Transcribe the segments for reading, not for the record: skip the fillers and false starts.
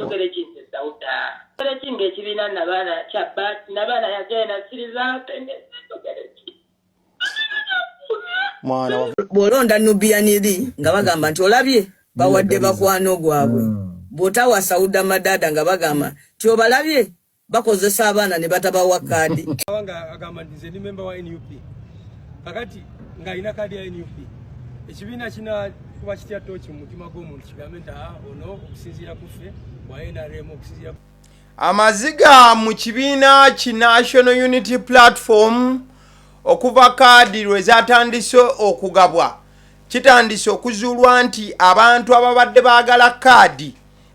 Njogere ki nze Sauda? Njogere ki ng'ekibiina nabaana kyabba nabaana yagenda siriza njogere ki? Mwana wa Bw'olonda Nubian Lee nga bagamba nti olabye bawadde bakwano gwabwe. Bw'otawa Sauda Madada nga bagamba nti obalabye bakozesa abaana ne batabawa kaadi. Nga agamba nti nze ndi memba wa NUP, kakati ng'alina kaadi ya NUP, ekibiina kina kuba kitya tooki mu mutima gw'omuntu kigambe nti aa ono okusinziira ku ffe wa NRM okusinziira Amaziga mu kibiina ki National Unity Platform okuva kaadi lwe zatandise okugabwa, kitandise okuzuulwa nti abantu ababadde baagala kaadi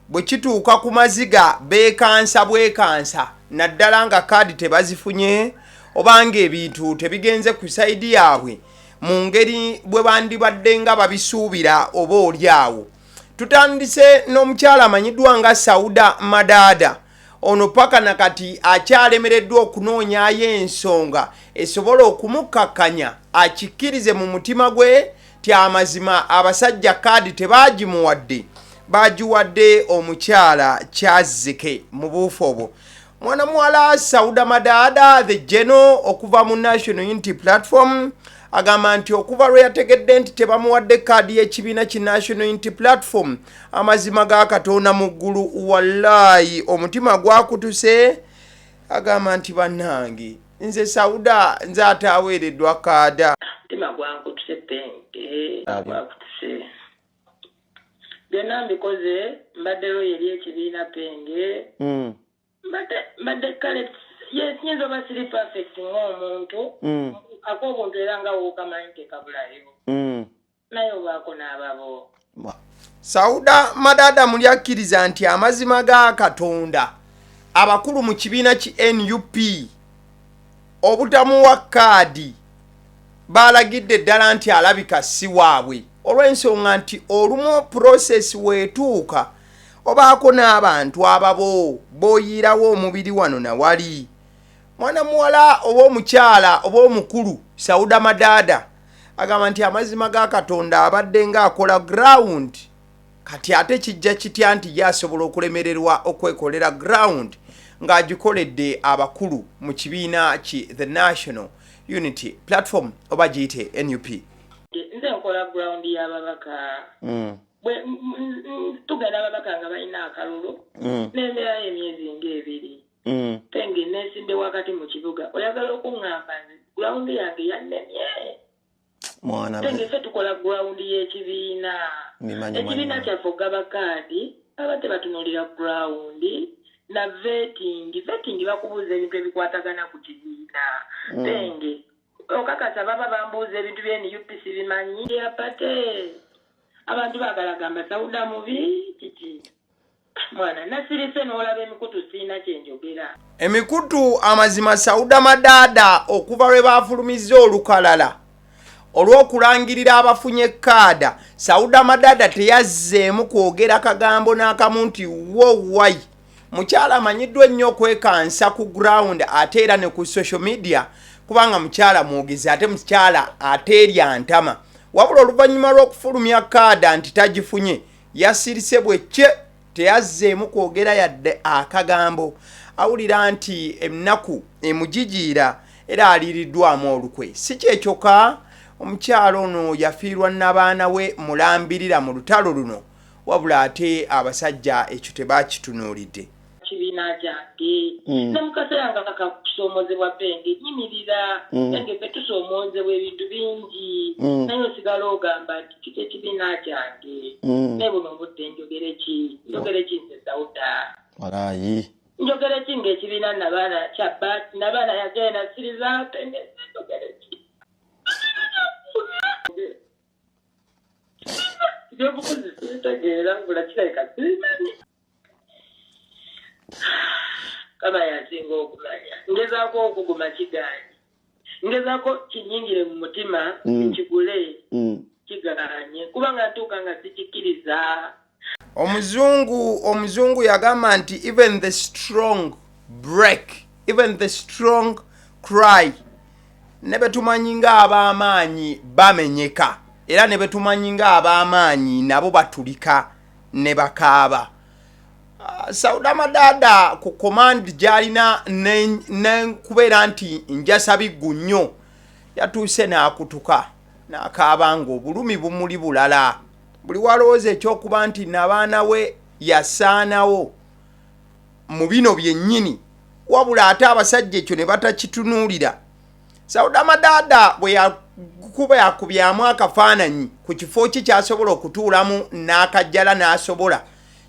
bwe kituuka ku maziga beekansa bwekansa, naddala nga kaadi tebazifunye oba ng'ebintu tebigenze ku sayidi yaabwe mu ngeri bwe bandibadde nga babisuubira oba oli awo. Tutandise n'omukyala amanyiddwa nga Sauda Madaada. Ono paka na kati akyalemereddwa okunoonyaayo ensonga esobola okumukkakkanya akikkirize mu mutima gwe ti amazima abasajja kaadi tebaagimuwadde, baagiwadde omukyala Kyazike. Mu buufu obwo mwana muwala Sauda Madaada the General okuva mu National Unity Platform agamba nti okuva lwe yategedde nti tebamuwadde kaadi y'ekibiina ki National Unity Platform, amazima ga Katonda mu ggulu, wallaayi omutima gwakutuse. Agamba nti bannange nze Sauda nze ataaweereddwa kaada. Mutima gwankutuse penge, gwakutuse. Byonna mbikoze, mbadde loyo eri ekibiina penge. Mbadde kale yes, nyinza oba siri perfect ng'omuntu ak'obuntu era nga wookamanyi tekabulayo, naye obaako n'ababo. Sauda Madada muli akkiriza nti amazima ga Katonda abakulu mu kibiina ki NUP obutamuwa kaadi balagidde ddala nti alabika si waabwe, olw'ensonga nti olumu process weetuuka obaako n'abantu ababo b'oyiirawo omubiri wano na wali. Mwana muwala oba omukyala oba omukulu Sauda Madada agamba nti amazima ga Katonda abadde ng'akola ground, kati ate kijja kitya nti ye asobola okulemererwa okwekolera ground ng'agikoledde abakulu mu kibiina ki The National Unity Platform oba giyite NUP. Nze nkola ground y'ababaka. Bwe tugenda ababaka nga balina akalulu, nembeerayo emyezi ng'ebiri. Penge neesimbye wakati mu kibuga, oyagala okuŋŋamba nze ground yange yannemye? Mwana Penge ffe tukola ground y'ekibiina. Mbimanyi. Ekibiina mwana. kyaffe okugaba kaadi abadde batunuulira ground na vetting. Vetting bakubuuza ebintu ebikwatagana ku kibiina. Penge okakasa baba bambuuza ebintu bya NUP sibimanyi ya party. Abantu baagala gamba Sauda mubi kiki. Mwana nasirise n'olaba emikutu siina kyenjogera. Emikutu amazima Sauda Madaada okuva lwe baafulumizza olukalala olw'okulangirira abafunye kaada, Sauda Madaada teyazzeemu kwogera kagambo n'akamu nti wo wai. Mukyala amanyiddwa ennyo okwekansa ku ground ate era ne ku social media, kubanga mukyala mwogezi ate mukyala ateerya ntama. Wabula oluvannyuma lw'okufulumya kaada nti tagifunye, yasirise bwekye, teyazzeemu kwogera yadde akagambo. Awulira nti ennaku emujijiira era aliiriddwamu olukwe. Si kyekyoka, omukyala ono yafiirwa nabaana we mulambirira mu lutalo luno, wabula ate abasajja ekyo tebakitunuulidde. Kibiina kyange ne mu kaseera nga kakusoomozebwa penge nyimirira. Penge ffe tusoomozebwa ebintu bingi, naye osigala ogamba nti kiki ekibiina kyange. Naye buno obudde njogere ki? Njogere ki nze Sauda? Walaayi. Njogere ki ng'ekibiina nabaana kyabba nabaana yagenda siriza penge njogere ki? Ebyobufuzi sibitegeera, bula kirabika sibimanyi. Kama yasinga okumanya. Ngezaako okuguma kigaanye, ngezaako kinyingire mu mutima nkigule kigaanye, kubanga ntuuka nga sikikkiriza. Omuzungu yagamba nti even the strong break, even the strong cry. Ne betumanyi ng'ab'amaanyi bamenyeka, era ne betumanyi ng'ab'amaanyi nabo batulika ne bakaaba. Sauda Madaada ku command gy'alina nekubeera nti njasabiggu nnyo, yatuuse n'akutuka n'akaaba ng'obulumi bumuli bulala. Buli walowooza ekyokuba nti nabaana we yasaanawo mu bino byennyini, wabula ate abasajja ekyo ne batakitunuulira. Sauda Madaada bwe yakuba yakubyamu akafaananyi ku kifo ki kyasobola okutuulamu n'akajjala n'asobola,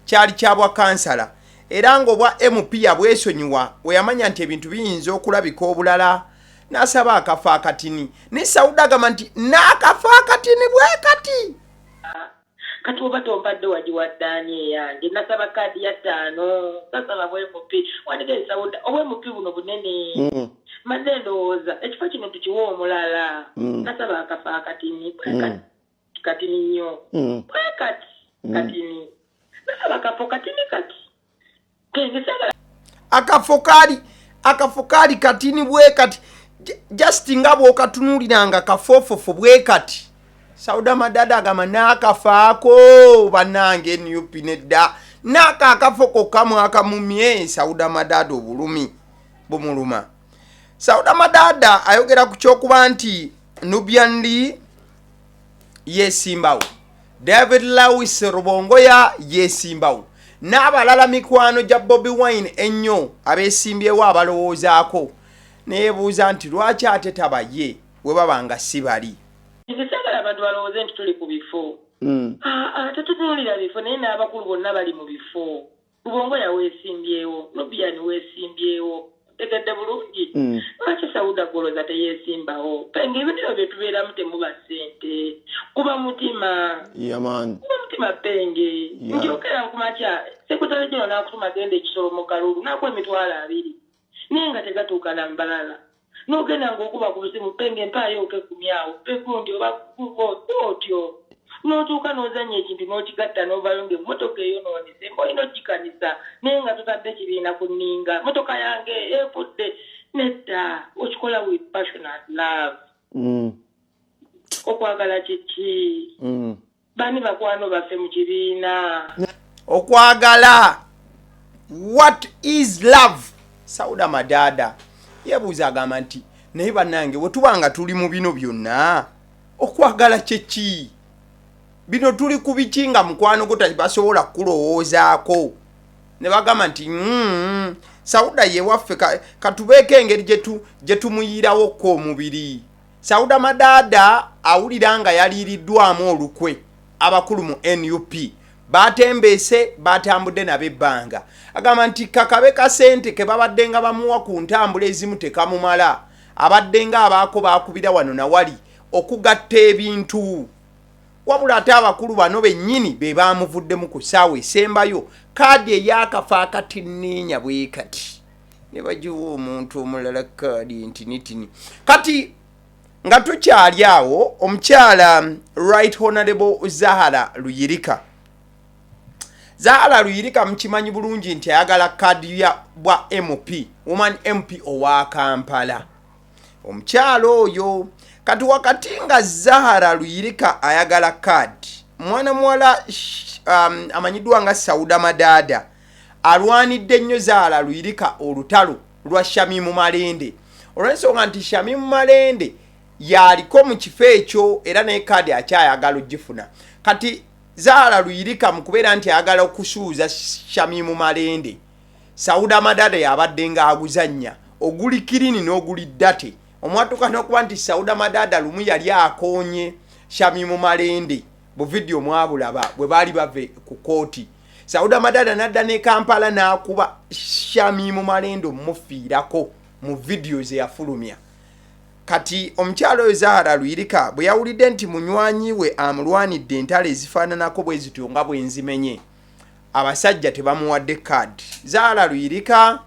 kyali kya bwa kansala, era ng'obwa MP yabwesonyiwa we yamanya nti ebintu biyinza okulabika obulala, n'asaba akafo akatini. Ne Sauda agamba nti n'akafo akatini bwe kati. Kati oba tompadde wagiwadde ani eyange? Nasaba kaadi ya ttaano, sasaba bwa MP. Wandika esawuda obwa MP buno bunene. Mazze ndowooza ekifo kino tukiwe omulala. Nasaba akafo akatini bwe kati, katini nnyo. Bwe kati katini, nasaba akafo katini kati kenge saagala. Akafo kaali katini bwe kati, just nga bw'okatunuulira nga kafoofofo bwe kati. Sauda Madada agamba n'akafaako bannange NUP nedda, n'ako akafo kokka mwakamumye. Sauda Madada obulumi bumuluma. Sauda Madada ayogera ku kyokuba nti Nubian Lee yesimbawo, David Lewis Rubongoya yesimbawo, n'abalala mikwano gya Bobi Wine ennyo abeesimbyewo abalowoozaako, neyebuuza nti lwaki ate taba ye we baba nga si bali. Nze saagala abantu balowooze nti tuli ku bifo. Ah, ah, tetutunuulira bifo, naye n'abakulu bonna bali mu bifo. Rubongoya weesimbyewo, Nubian weesimbyewo, tegedde bulungi. Lwaki Sauda goloza teyeesimbawo? Penge, ebintu ebyo bye tubeeramu temuba ssente, kuba mutima. Yeah, man. Kuba mutima, Penge. Nti okera nkumakya secretary general n'akutuma genda ekisolo mu kalulu, n'akuwa 20,000, naye nga tegatuuka na mbalala, n'ogenda ng'okuba ku busimu, Penge, mpaayo okekumi awo pegundi oba otyo, n'otuuka n'ozannya ekintu n'okigatta n'ovaayo ng'emmotoka eyonoonese, olina ogikanisa, naye nga totadde kibiina ku nninga. Motoka yange efudde, nedda, okikola with passion and love. Okwagala kiki? Bani bakwano baffe mu kibiina? Okwagala, what is love? Sauda Madada yebuuza, agamba nti naye bannange, bwe tuba nga tuli mu bino byonna, okwagala kyeki? Bino tuli ku biki nga mukwano gwo tabasobola kukulowoozaako? Ne bagamba nti Sauda ye waffe, katubeeko engeri gye tumuyirawokko omubiri. Sauda Madaada awulira nga yaliiriddwamu olukwe. Abakulu mu NUP batembeese, batambudde nabo ebbanga. Agamba nti kakabe kasente ke babadde nga bamuwa ku ntambula ezimu tekamumala, abadde nga abaako bakubira wano nawali okugatta ebintu, wabula ate abakulu bano bennyini be bamuvuddemu ku ssaawa esembayo. Kaadi ey'akafo akatinniinya bwe kati ne bagiwa omuntu omulala, kaadi ntinitini. Kati nga tukyali awo, omukyala Right Honorable Zahara Luyirika, Zahara Luyirika mukimanyi bulungi nti ayagala kaadi ya bwa MP, woman MP owa Kampala. Omukyala oyo kati wakati nga Zahara Luyirika ayagala kaadi, mwana muwala amanyiddwa nga Sauda Madaada alwanidde nnyo Zahara Luyirika olutalo lwa Shamimu Malende, olw'ensonga nti Shamimu Malende yaliko mu kifo ekyo era naye kaadi akyayagala ogifuna. Kati Zahara Luyirika mu kubeera nti ayagala okusuuza Shamimu Malende, Sauda Madada yabadde nga aguzannya oguli clean n'oguli dirty. Omwatuka n'okuba nti Sauda Madada lumu yali akoonye Shamimu Malende bu vidiyo mwabulaba bwe baali bave ku kooti. Sauda Madada nadda ne Kampala n'akuba Shamimu Malende omufiirako mu vidiyo ze yafulumya. Kati omukyalo oyo Zahara Luyirika bwe yawulidde nti munywanyi we amulwanidde entalo ezifaananako bwe zityo nga bwe nzimenye, abasajja tebamuwadde card, Zahara Luyirika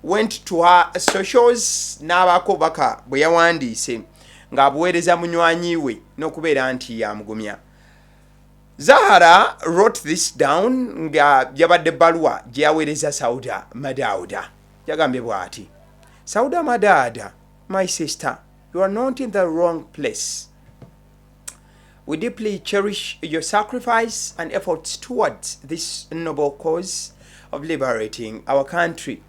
went to her socials n'abaako obubaka bwe yawandiise ng'abuweereza munywanyi we n'okubeera nti yamugumya. Zahara wrote this down nga yabadde bbaluwa gye yaweereza Sauda Madauda. Yagambye bw'ati: "Sauda Madada, my sister, you are not in the wrong place. We deeply cherish your sacrifice and efforts towards this noble cause. of liberating our country.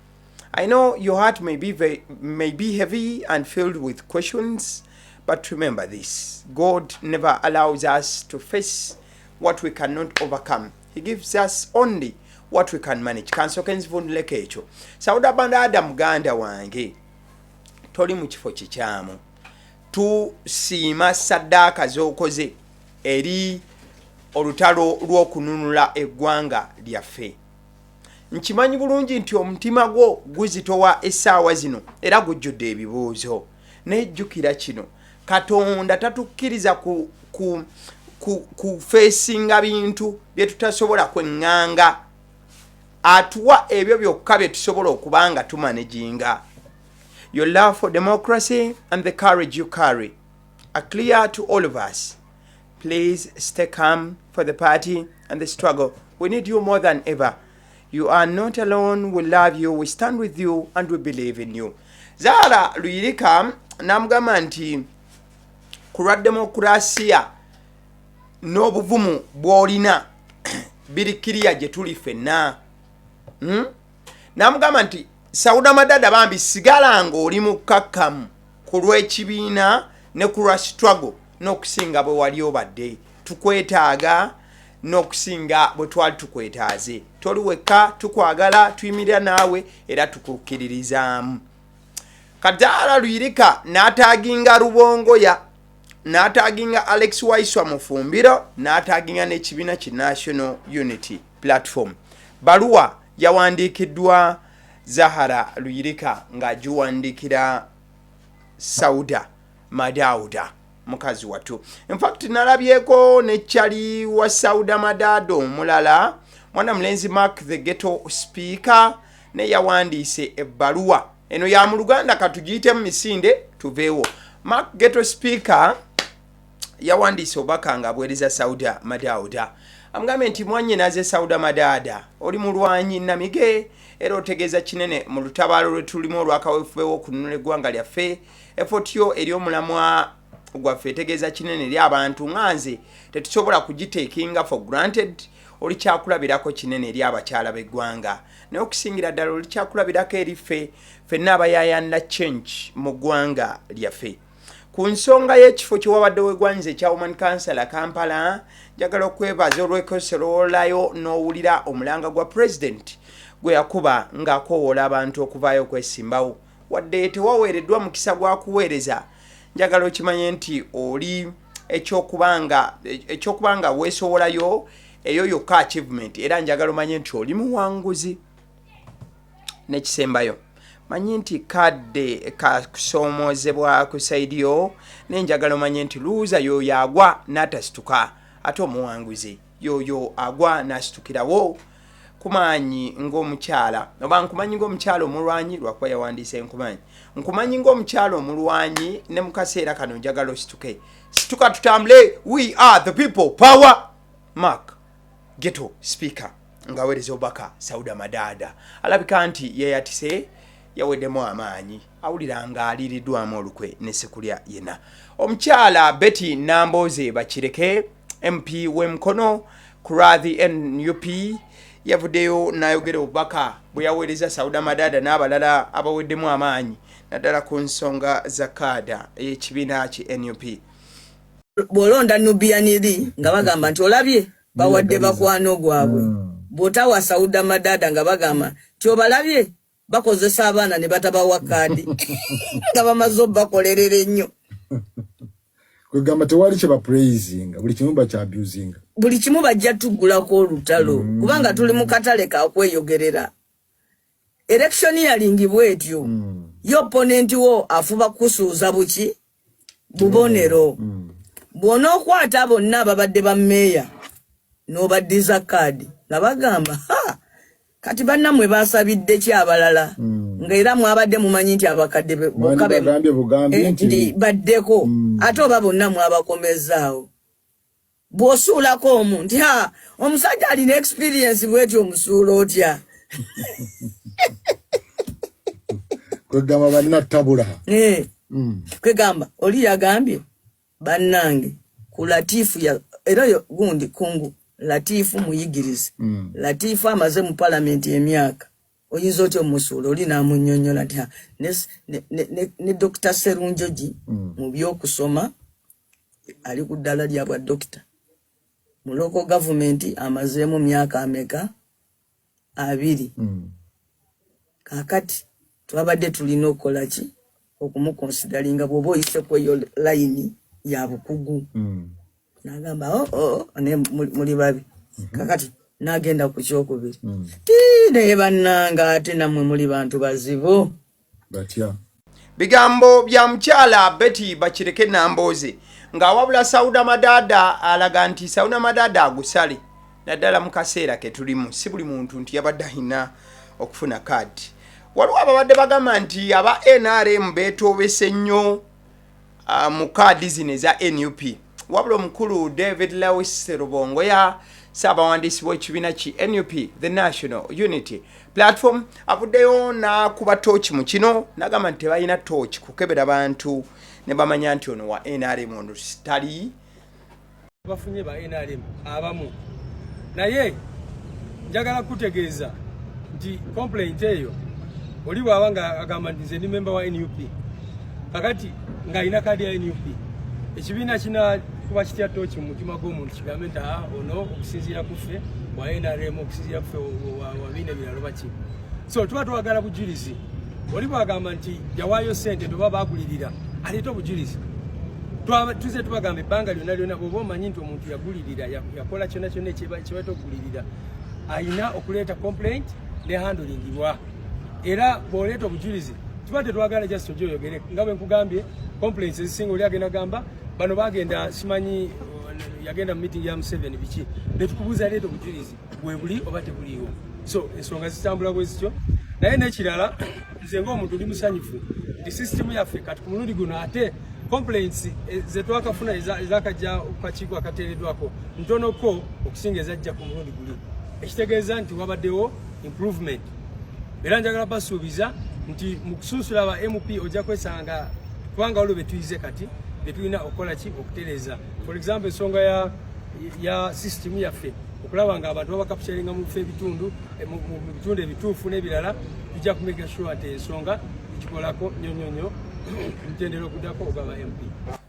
I know your heart may be heavy and filled with questions, but remember this: God never allows us to face what we cannot overcome. He gives us only what we can manage. Kansooke nzivunduleko ekyo. Sauda Bandada, muganda wange, toli mu kifo kikyamu. Tusiima saddaaka z'okoze eri olutalo lw'okununula eggwanga lyaffe. Nkimanyi bulungi nti omutima gwo guzitowa essaawa zino era gujjudde ebibuuzo, naye jjukira kino: Katonda tatukkiriza ku facinga bintu bye tutasobola kweŋŋanga. Atuwa ebyo byokka bye tusobola okuba nga tumanaginga. Your love for democracy and the courage you carry are clear to all of us. Please stay calm for the party and the struggle. We need you more than ever. You are not alone. We love you, we stand with you, and we believe in you. Zahara Luyirika n'amugamba nti ku lwa demokurasiya n'obuvumu bw'olina biri clear gye tuli ffenna. N'amugamba nti, Sauda Madada, bambi sigala ng'oli mukkakkamu ku lw'ekibiina ne ku lwa struggle n'okusinga bwe wali obadde. Tukwetaaga n'okusinga bwe twali tukwetaaze. Toli wekka, tukwagala, tuyimirira naawe era tukukkiririzaamu. Kadaala Luyirika n'ataginga Rubongoya, n'ataginga Alex Waiswa Mufumbiro, n'ataginga n'ekibiina ki National Unity Platform. Baluwa yawandiikiddwa Zahara Luyirika ng'agiwandiikira Sauda Madauda, mukazi wattu. Infact nalabyeko nekyali wa Sauda Madada omulala, mwana mulenzi Mark the Ghetto Speaker, ne yawandiise ebbaluwa eno ya mu Luganda. Katugiyitemu misinde tuveewo. Mark Ghetto Speaker yawandiise obubaka nga abuweereza Sauda Madauda. Amugambye nti, "Mwannyinaze Sauda Madaada, oli mulwanyi namige era otegeeza kinene mu lutabaalo lwe tulimu olwakaweefube w'okununula eggwanga lyaffe. Effort yo eri omulamwa gwaffe etegeeza kinene eri abantu nga nze, tetusobola kugitakinga for granted. Oli kyakulabirako kinene eri abakyala b'eggwanga, naye okusingira ddala oli kyakulabirako eri ffe ffenna abayayanira change mu ggwanga lyaffe. Ku nsonga y'ekifo kyewabadde wegwanyiza ekya woman councillor Kampala, njagala okwebaza olw'ekwesololayo n'owulira omulanga gwa President gwe yakuba ng'akoowoola abantu okuvaayo okwesimbawo. Wadde tewaweereddwa mukisa gwa kuweereza, njagala okimanye nti oli ekyokubanga weesowolayo, eyo yokka achievement, era njagala omanye nti oli muwanguzi. Nekisembayo, manyi nti kadde kakusoomoozebwa ku side yo, naye njagala omanye nti loser yoyo agwa n'atasituka, ate omuwanguzi yoyo agwa n'asitukirawo. Kumanyi ng'omukyala, oba nkumanyi ng'omukyala omulwanyi, lwakuba yawandiise nkumanyi, nkumanyi ng'omukyala omulwanyi, ne mu kaseera kano njagala osituke. Situka tutambule. We are the people power." Mark Ghetto Speaker ng'aweereza obubaka Sauda Madaada. Alabika nti yeyatise, yaweddemu amaanyi, awulira nga aliiriddwamu olukwe ne sekulya yenna. Omukyala Betty Namboze Bakireke, MP w'Emukono ku lwa NUP, yavuddeyo n'ayogera obubaka bwe yaweereza Sauda Madaada n'abalala abaweddemu amaanyi, naddala ku nsonga za kaada ey'ekibiina ki NUP. Bw'olonda Nubian Li nga bagamba nti olabye bawadde bakwano gwabwe. Bw'otawa Sauda Madada nga bagamba nti obalabye bakozesa abaana ne batabawa kaadi nga bamaze obbakolerera ennyo. Kwegamba tewali kye bapraisinga, buli kimu bakyabusinga. Buli kimu bajja tuggulako olutalo, kubanga tuli mu katale kakweyogerera. Electioneering bwetyo, ye opponent wo afuba kusuuza buki bubonero. Bw'onookwata bonna ababadde ba mmeeya n'obaddiza kaadi nga bagamba, "Ha, kati bannammwe basabidde ki abalala?" Nga era mwabadde mumanyi nti abakadde bokka bagambye bugambi nti baddeko, ate oba bonna mwabakomezaawo. Bw'osuulako omu nti, "Ha, omusajja alina experience bwetyo, omusuula otya?" Kwegamba bannattabula. Kwegamba oli yagambye, "Bannange, ku Latifu ya era yo gundi kungu Latifu muyigirize. Latifu amaze mu palamenti emyaka, oyinza otya omusuula? Oli n'amunnyonnyola nti, "Ha, ne Dr. Serunjogi mu byokusoma ali ku ddala lya bwa dokita, mu local government amazeemu myaka ameka? 20. Kaakati twabadde tulina okukola ki? Okumuconsideringa bw'oba oyise ku eyo layini ya bukugu." N'agamba, "Oh, oh, ne muli babi." Kakati n'agenda ku kyokubiri ti, "Naye bannanga, ate nammwe muli bantu bazibu." Batya? Bigambo bya mukyala Betty Bakireke Nambooze ng'awabula Sauda Madaada. Alaga nti Sauda Madaada agusale, naddala mu kaseera ke tulimu. Si buli muntu nti yabadde alina okufuna kaadi. Waliwo ababadde bagamba nti aba NRM beetoobese nnyo mu kaadi zino eza NUP. Wabula omukulu David Lewis Rubongoya, saabawandiisi w'ekibiina ki NUP, the National Unity Platform, avuddeyo n'akuba tooki mu kino, n'agamba nti tebalina tooki kukebera bantu ne bamanya nti ono wa NRM, ono tali. Bafunye ba NRM abamu, naye njagala kutegeeza nti complaint eyo, oli bw'aba nga agamba nti nze ndi memba wa NUP, kakati ng'alina kaadi ya NUP, ekibiina kina kuba kitya tooki mu mutima gw'omuntu kigambe nti, "Aa, ono okusinziira ku ffe wa NRM, okusinziira ku ffe wa biina ebirala," oba ki? So tuba twagala bujulizi. Oli bw'agamba nti yawaayo sente nti oba baagulirira, aleete obujulizi. Tuze tubagamba ebbanga lyonna lyonna, bw'oba omanyi nti omuntu yagulirira, yakola kyonna kyonna ekibaita okugulirira, ayina okuleeta complaint ne handlingibwa. Era bw'oleeta obujulizi, tuba tetwagala just ojja oyogere. Nga bwe nkugambye, complaints ezisinga oli agenda gamba bano bagenda, simanyi yagenda mu meeting ya Museveni, biki, netukubuuza, leeta obujulizi, bwe buli oba tebuliiwo. So ensonga zitambula bwe zityo. Naye n'ekirala, nze ng'omuntu ndi musanyufu nti sisitimu yaffe kati ku mulundi guno ate complaints zetwakafuna ezakajja ku kakiiko akateereddwako ntonoko okusinga ezajja ku mulundi guli, ekitegeeza nti wabaddewo improvement. Era njagala basuubiza nti mu kusunsula aba MP ojja kwesanga, kubanga waliwo betuyize kati betulina okukola ki? Okutereeza. For example, ensonga ya system yaffe okulaba nga abantu babacapturinga mu bifo ebitundu mu bitundu ebituufu n'ebirala, tujja kumake sure nti ensonga tugikolako nnyo nnyo nnyo mutendera okuddako ogaba MP.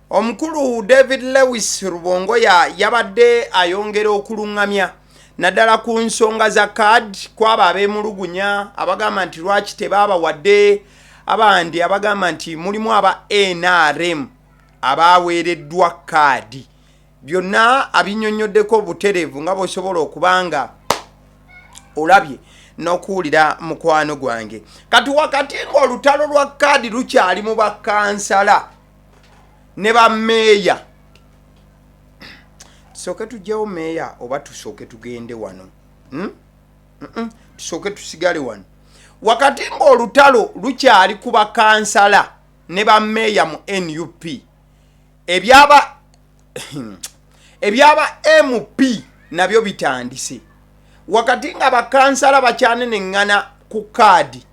Omukulu David Lewis Rubongoya yabadde ayongera okuluŋŋamya naddala ku nsonga za card, kwabo abeemulugunya abagamba nti lwaki tebaabawadde, abandi abagamba nti mulimu aba NRM abaweereddwa kaadi. Byonna abinnyonnyoddeko butereevu nga bw'osobola okuba nga olabye n'okuwulira, mukwano gwange. Kati wakati ng'olutalo lwa kaadi lukyali mu bakansala ne bameeya, tusooke tugyewo meeya oba tusooke tugende wano, Tusooke tusigale wano. Wakati ng'olutalo lukyali ku bakansala ne bameeya mu NUP, ebyaba MP nabyo bitandise. Wakati nga bakansala bakyaneneŋŋana ku kaadi,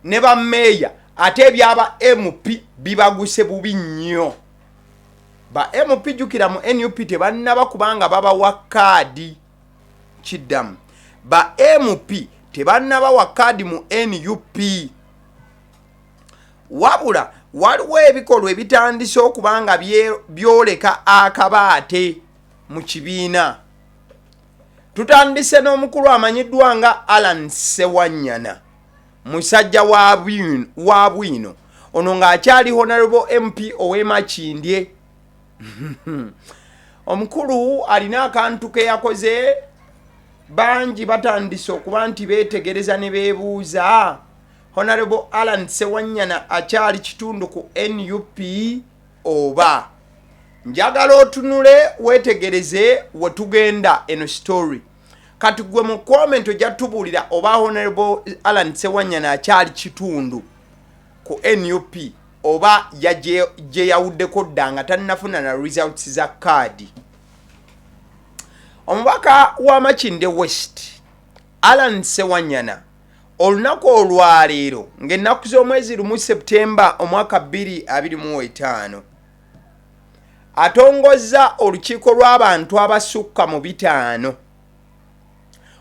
ne bameeya, ate ebyaba MP bibaguse bubi nnyo. Ba MP, jjukira mu NUP tebannaba kubanga babawa kaadi. Kiddamu, ba MP tebannabawa kaadi mu NUP, wabula waliwo ebikolwa ebitandise okuba nga byoleka akabaate mu kibiina. Tutandise n'omukulu amanyiddwa nga Alan Sewanyana, musajja wa bwino ono ng'akyali honorable MP ow'emakindye. Omukulu alina akantu ke yakoze, bangi batandise okuba nti beetegereza ne beebuuza, Honorable Alan Sewanyana akyali kitundu ku NUP oba? Njagala otunule weetegereze we tugenda eno story. Kati gwe mu comment ojja tubuulira oba Honorable Alan Sewanyana akyali kitundu ku NUP oba gyeyawuddeko dda nga tannafuna na results za kaadi. Omubaka wa Makindye West Alan Sewanyana, olunaku olwaleero ng'ennaku z'omwezi 1 Septemba omwaka 2025, Atongozza olukiiko lw'abantu abasukka mu bitaano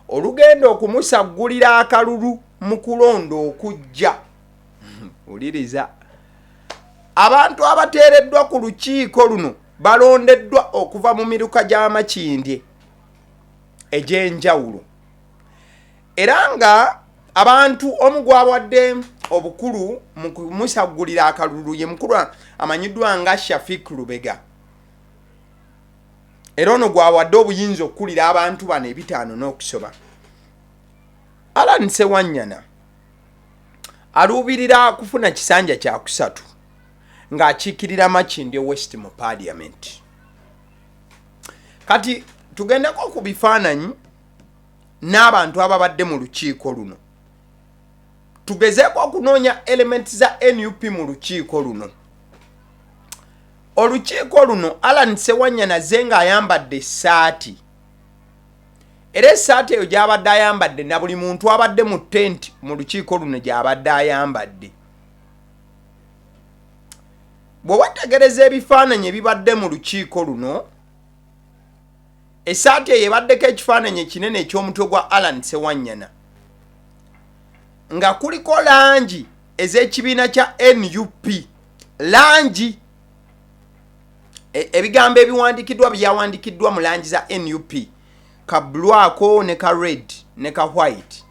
olugenda okumusaggulira akalulu mu kulonda okujja. Wuliriza, abantu abateereddwa ku lukiiko luno balondeddwa okuva mu miruka gya Makindye egy'enjawulo era nga abantu omu gwawadde obukulu mu kumusaggulira akalulu ye mukulu amanyiddwa nga Shafik Lubega, era ono gwawadde obuyinza okukulira abantu bano ebitaano n'okusoba. Allan Ssewanyana aluubirira kufuna kisanja kyakusatu ng'akiikirira Makindye West mu Parliament. Kati tugendeko ku bifaananyi n'abantu ababadde mu lukiiko luno, tugezeeko okunoonya elementi za nup mu lukiiko luno. Olukiiko luno Allan Ssewanyana azze ng'ayambadde essaati, era essaati eyo gy'abadde ayambadde na buli muntu abadde mu tenti mu lukiiko luno gy'abadde ayambadde. Bwe wetegereza ebifaananyi ebibadde mu lukiiko luno, essaati eyo ebaddeko ekifaananyi ekinene eky'omutwe gwa Allan Ssewanyana nga kuliko langi ez'ekibiina kya nup, langi ebigambo ebiwandiikiddwa byawandiikiddwa mu langi za nup, ka blue ako ne ka red ne ka white.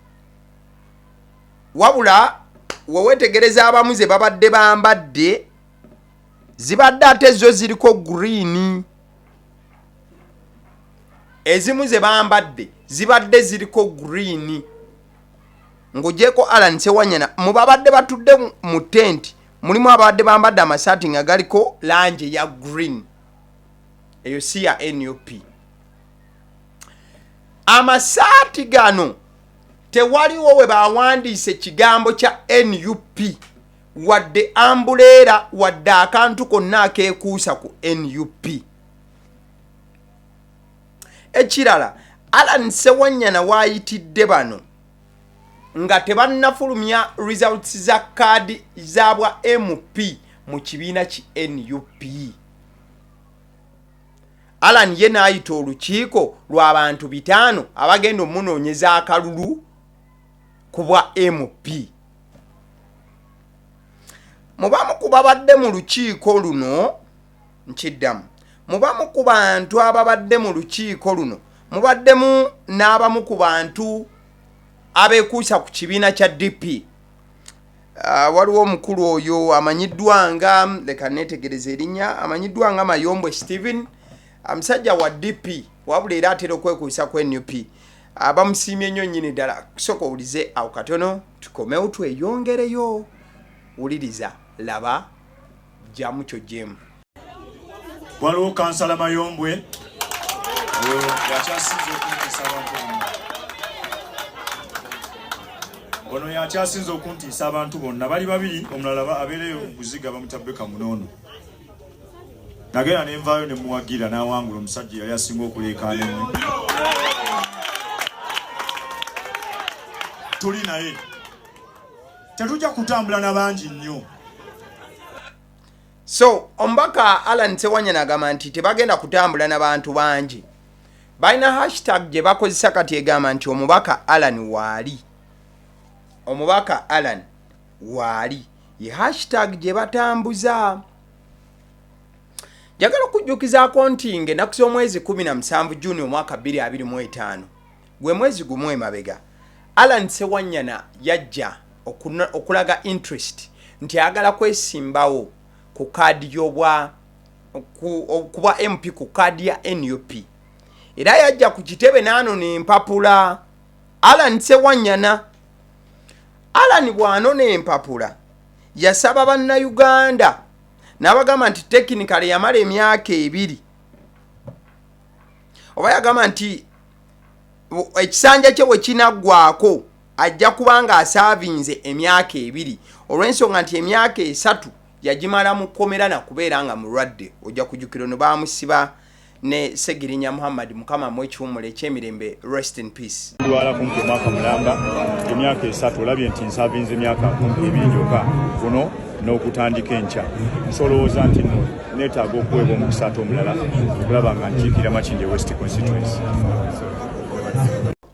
Wabula wewetegereza abamu ze babadde bambadde zibadde ate zo ziriko green, ezimu ze bambadde zibadde ziriko green. Ng'ogyeko Allan Ssewanyana, mu babadde batudde mu tenti mulimu ababadde bambadde amasaati nga galiko langi eya green, eyo si ya nup. Amasaati gano tewaliwo we bawandiise kigambo kya nup wadde ambuleera wadde akantu konna akeekuusa ku nup. Ekirala, Allan Ssewanyana waayitidde bano nga tebannafulumya results za kaadi za bwa MP mu kibiina ki nup. Allan ye n'ayita olukiiko lw'abantu bitaano abagenda omunoonyeza akalulu ku bwa MP. Mu bamu ku babadde mu lukiiko luno, nkiddamu, mu bamu ku bantu ababadde mu lukiiko luno mubaddemu n'abamu ku bantu abeekuusa ku kibiina kya DP. Waliwo omukulu oyo amanyiddwa nga, leka neetegereza erinnya, amanyiddwa nga Mayombwe Steven, musajja wa DP wabula era atera okwekuusa ku nup. Bamusiimye nnyo nnyini ddala. Sooka owulize awo katono tukomewo tweyongereyo. Wuliriza, laba, jjamu kyojjeemu. Waliwo kansala Mayombwe oyo yakyasinze okuntiisa abantu bonna. Ono yakyasinze okuntiisa abantu bonna, bali babiri, omulala abeereyo buziga bamuta Beka Munono. Nagenda ne nvaayo ne muwagira n'awangula, omusajja yali asinga okuleekaana ennyo. Tuli naye, tetujja kutambula na bangi nnyo. So omubaka Allan Ssewanyana agamba nti tebagenda kutambula na bantu bangi. Balina hashtag gye bakozesa kati egamba nti omubaka Allan waali, omubaka Allan waali, ye hashtag gye batambuza. Njagala okujjukizaako nti ng'ennaku z'omwezi 17 Juni omwaka 2025, gwe mwezi gumu emabega, Allan Ssewanyana yajja okulaga interest nti ayagala kwesimbawo ku kaadi y'obwa ku bwa MP ku kaadi ya nup, era yajja ku kitebe n'anona empapula. Allan Ssewanyana, Allan bw'anona empapula yasaba bannayuganda n'abagamba nti technically yamala emyaka ebiri, oba yagamba nti ekisanja kye bwe kinaggwako ajja kuba nga asaavinze emyaka ebiri, olw'ensonga nti emyaka esatu yagimala mu kkomera na kubeera nga mulwadde. Ojja kujjukira ono baamusiba ne Ssegirinya Muhammad, Mukama amuwe ekiwummulo eky'emirembe, rest in peace. Ndwala kumpi omwaka mulamba, emyaka esatu, olabye nti nsavinze emyaka kumpi ebiri gyokka. Guno N'okutandika enkya nsolowooza nti nno neetaaga okuweebwa omukisa ate omulala okulaba nga nkiikirira Makindye West constituency.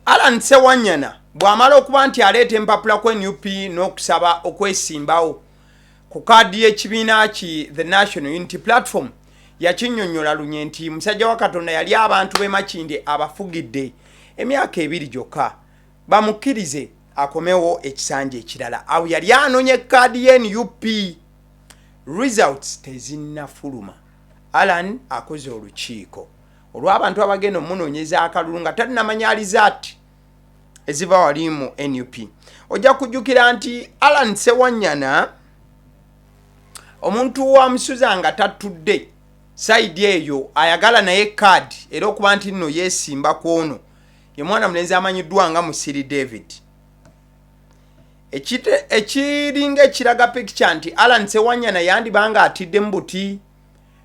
Allan Ssewanyana bw'amala okuba nti aleeta empapula ku nup n'okusaba okwesimbawo ku kaadi y'ekibiina ki The National Unity Platform, yakinnyonnyola lunye nti musajja wa Katonda yali abantu b'e Makindye abafugidde emyaka ebiri gyokka, bamukkirize akomewo ekisanja ekirala. Awo yali anonye kaadi ye nup. Results tezinnafuluma. Allan akoze olukiiko olw'abantu abagenda omunoonyeza akalulu nga tannamanya alizaati eziva wali mu nup. Ojja kujjukira nti Allan Ssewanyana omuntu wa musuza nga tatudde sayidi eyo ayagala naye kaadi era okuba nti nno yeesimba ku ono ye mwana mulenzi amanyiddwa nga Musiri David. Ekiringa ekiraga pikica nti Allan Ssewanyana yandiba nga atiddemu buti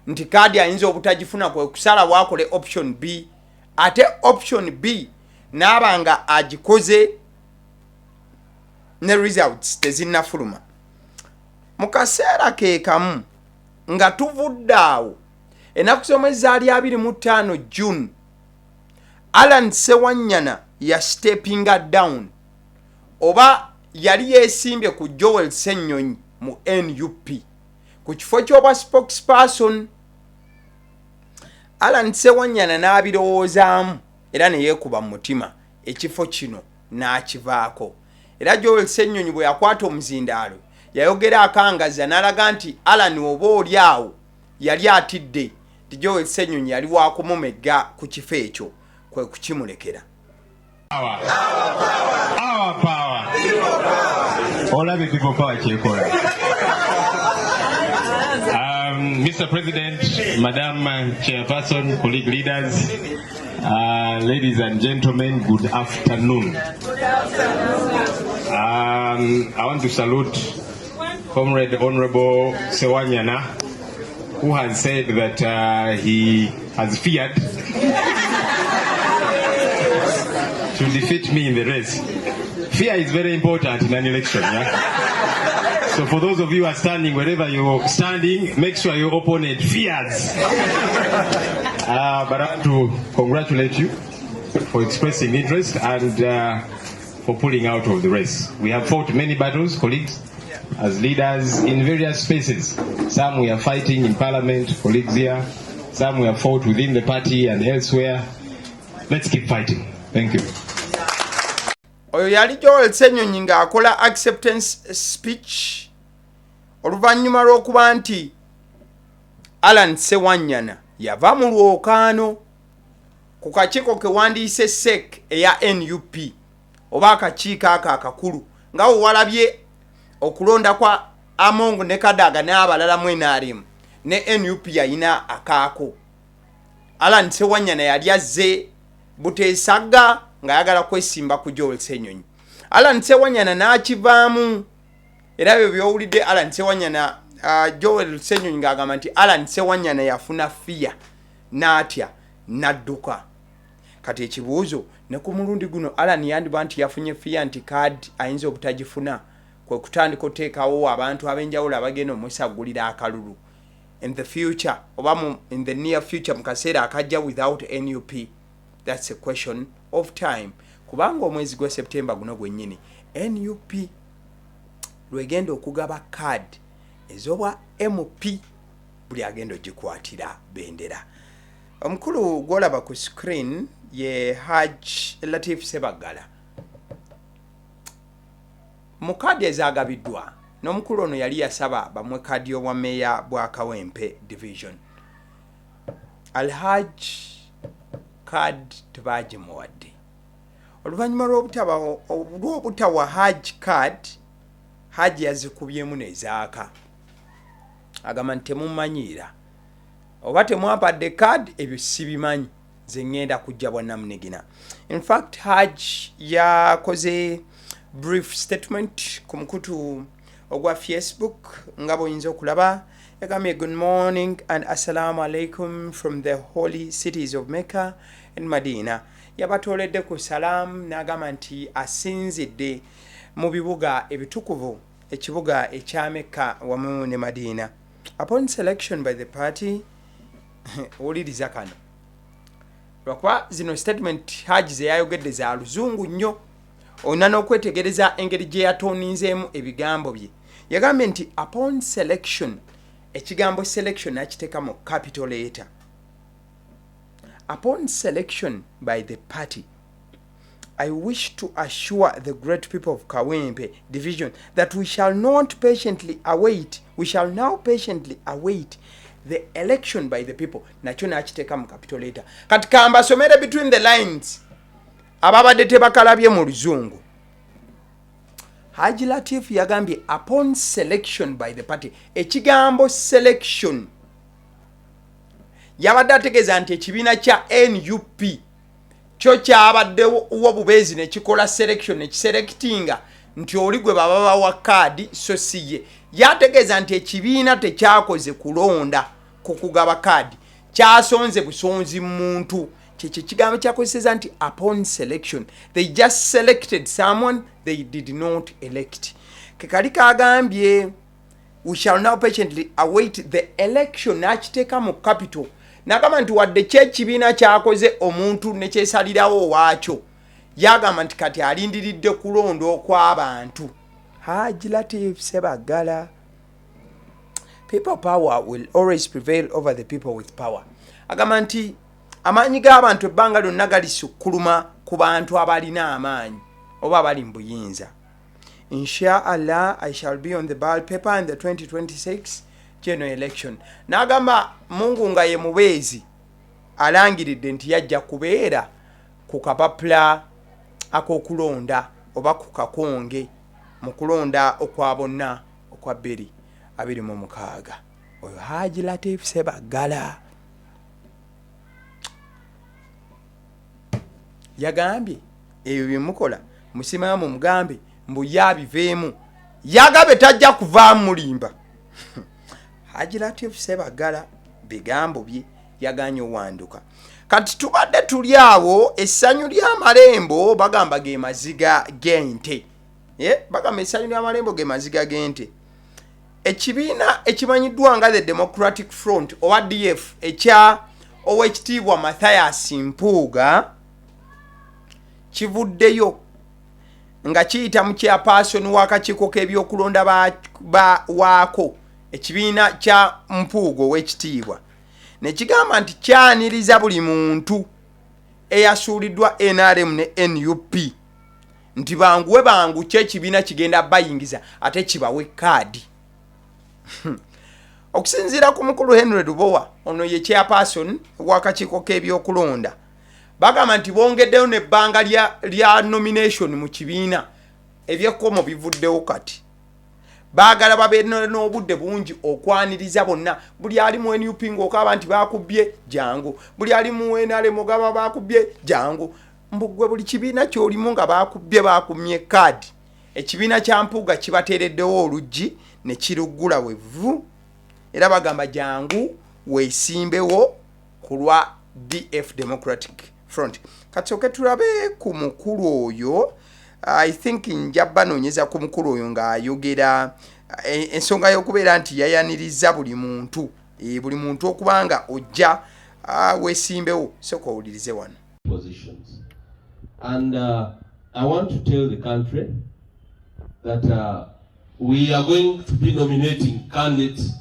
nti kaadi ayinza obutagifuna, kwe kusalawo akole option B, ate option B n'aba nga agikoze ne results tezinnafuluma. Mu kaseera ke kamu nga tuvudde awo, ennaku z'omwezi zaali 25 June, Allan Ssewanyana ya stepinga down oba yali yeesimbye ku Joel Ssenyonyi mu nup ku kifo ky'obwa spokesperson. Allan Ssewanyana n'abirowoozaamu era ne yeekuba mu mutima, ekifo kino n'akivaako. Era Joel Ssenyonyi bwe yakwata omuzindaalo yayogera akangaza n'alaga nti Allan oba oli awo yali atidde nti Joel Ssenyonyi yali wakumumegga ku kifo ekyo, kwe kukimulekera. Our power. Olabye people power kyekola. Mr. President, Madam Chairperson, colleague leaders, ladies and gentlemen, good afternoon. I want to salute Comrade Honorable Sewanyana, who has said that he has feared to defeat me in the race. Fear is very important in an election, yeah? So for those of you who are standing, wherever you're standing, make sure your opponent fears. But I want to congratulate you for expressing interest and for pulling out of the race. We have fought many battles, colleagues, as leaders in various spaces. Some we are fighting in parliament, colleagues here. Some we have fought within the party and elsewhere. Let's keep fighting. Thank you. Oyo yali Joel Ssenyonyi ng'akola acceptance speech oluvannyuma lw'okuba nti Allan Ssewanyana yava mu lwokaano ku kakiiko kewandiise CEC eya nup oba akakiiko ako akakulu, nga we walabye okulonda kwa Among ne Kadaga n'abalala mu NRM, ne nup yayina akaako. Allan Ssewanyana yali azze buteesagga ng'ayagala kwesimba ku Joel Ssenyonyi, Allan Ssewanyana n'akivaamu. Era byo byowulidde Allan Ssewanyana, Joel Ssenyonyi ng'agamba nti Allan Ssewanyana yafuna fear n'atya n'adduka. Kati ekibuuzo, ne ku mulundi guno Allan yandiba nti yafunye fear nti kaadi ayinza obutagifuna, kwe kutandika oteekawo abantu ab'enjawulo abagenda omusaggulira akalulu in the future oba in the near future, mu kaseera akajja, without nup? That's a question of time, kubanga omwezi gwa September guno gwennyini nup lwegenda okugaba kaadi ez'obwa MP, buli agenda ogikwatira bendera. Omukulu gwolaba ku screen ye Haj Latif Sebagala. Mu kaadi ezagabiddwa n'omukulu ono yali yasaba bamuwe kaadi y'obwa meeya bwa Kawempe Division. Alhaj kaadi tebagimuwadde. Oluvannyuma lw'obutawa Haj kaadi, Haji yazikubyemu nezaaka, agamba nti temumanyiira oba temwampadde kaadi, ebyo sibimanyi, nze ŋŋenda kujja bwannamunigina. Infact Haj yakoze brief statement ku mukutu ogwa Facebook nga bw'oyinza okulaba. Yagambye, "Good morning and assalamu alaikum from the holy cities of Mecca and Madina." Yabatooledde ku salaamu n'agamba nti asinzidde mu bibuga ebitukuvu. ekibuga ekya Mecca wamu ne Madiina. Upon selection by the party, wuliriza kano, lwakuba zino statement Haji ze yayogedde za luzungu nnyo, olina n'okwetegereza engeri gye yatooninzeemu ebigambo bye. Yagambye nti upon selection, ekigambo selection nakiteeka mu capital letter, upon selection by the party, I wish to assure the great people of Kawempe division that we shall not patiently await, we shall now patiently await the election by the people. Nakyo nakiteeka mu capital letter. Kati kambasomere between the lines ababadde tebakalabye mu luzungu. Haji Latif yagambye upon selection by the party, ekigambo selection yabadde ategeeza nti ekibiina kya NUP kyo kyabaddewo bubeezi ne kikola selection, ne kiselectinga nti oli gwe baba bawa kaadi, so si ye. Yategeeza nti ekibiina tekyakoze kulonda ku kugaba kaadi, kyasonze busonzi muntu. Kyekyo ekigambo kyakozeseza nti upon selection, they just selected someone, they did not elect. Kekali kagambye we shall now patiently await the election, n'akiteeka mu capital, n'agamba nti wadde kyekibiina kyakoze omuntu nekyesalirawo waakyo, yagamba nti kati alindiridde kulonda okw'abantu. Haji Latif Sebagala, people power will always prevail over the people with power. Agamba nti amaanyi g'abantu ebbanga lyonna galisukkuluma ku bantu abalina amaanyi oba abali mu buyinza. Inshallah, I shall be on the ballot paper in the 2026 general election. N'agamba Mungu nga ye mubeezi, alangiridde nti yajja kubeera ku kapapula ak'okulonda oba ku kakonge mu kulonda okwa bonna okwa 2026. Oyo Haji Latif Sebagala yagambye ebyo byemukola musimaamu, mugambe mbu yabiveemu, yagabe tajja kuvaamu mulimba. Haji Latif Sebagala bigambo bye yaganye owanduka. Kati tubadde tuli awo, essanyu ly'amalembo bagamba ge maziga g'ente. Bagamba essanyu ly'amalembo ge maziga g'ente. Ekibiina ekimanyiddwa nga the Democratic Front oba DF ekya Owekitiibwa Mathias Mpuuga kivuddeyo nga kiyita mu chairperson w'akakiiko k'ebyokulonda waako ekibiina kya Mpuuga owekitiibwa, ne kigamba nti kyaniriza buli muntu eyasuuliddwa NRM ne NUP nti banguwe bangu, kyekibiina kigenda bayingiza ate kibawe kaadi. Okusinziira ku mukulu Henry Lubowa, ono ye chairperson w'akakiiko k'ebyokulonda, bagamba nti bongeddeyo nebbanga lya nomination mu kibiina, ebyekkomo bivuddewo, kati baagala babeere n'obudde bungi okwaniriza bonna. Buli ali mu NUP ng'okaba nti bakubbye, jangu. Buli ali mu NRM ogaba bakubbye, jangu. Mbugwe buli kibiina ky'olimu nga bakubbye, bakumye kaadi, ekibiina kya Mpuuga kibateereddewo oluggi ne kiruggula wevu, era bagamba jangu weesimbewo ku lwa DF, Democratic Front. Kasooke tulabe ku mukulu oyo. I think nja banoonyeza ku mukulu oyo ng'ayogera ensonga y'okubeera nti yayaniriza buli muntu, buli muntu okuba nga ojja weesimbewo. Sooka owulirize wano. Positions. And I want to tell the country that we are going to be nominating candidates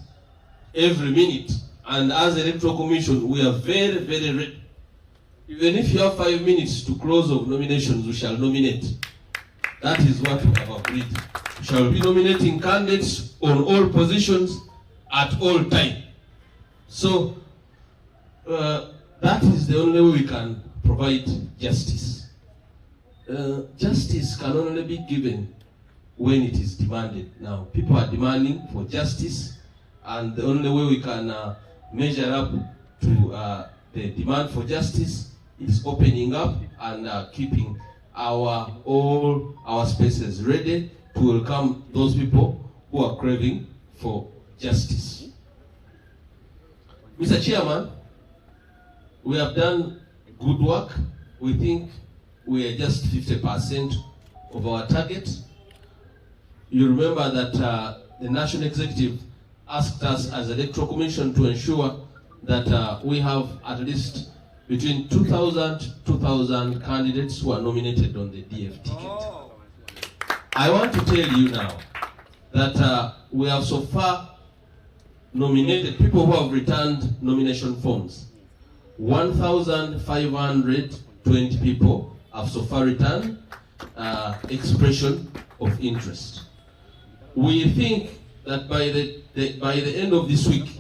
every minute. And as Electoral Commission, we are very, very ready. Even if you have 5 minutes to close of nominations, we shall nominate. That is what we have agreed. We shall be nominating candidates on all positions at all time. So that is the only way we can provide justice. Justice can only be given when it is demanded. Now, people are demanding for justice, and the only way we can measure up to the demand for justice is opening up and keeping our all our spaces ready to welcome those people who are craving for justice. Mr. Chairman, we have done good work. We think we are just 50% of our target. You remember that the National Executive asked us as Electoral Commission to ensure that we have at least between 2,000 2,000 candidates who are nominated on the DF ticket. I want to tell you now that we have so far nominated people who have returned nomination forms. 1,520 people have so far returned expression of interest. We think that by the end of this week,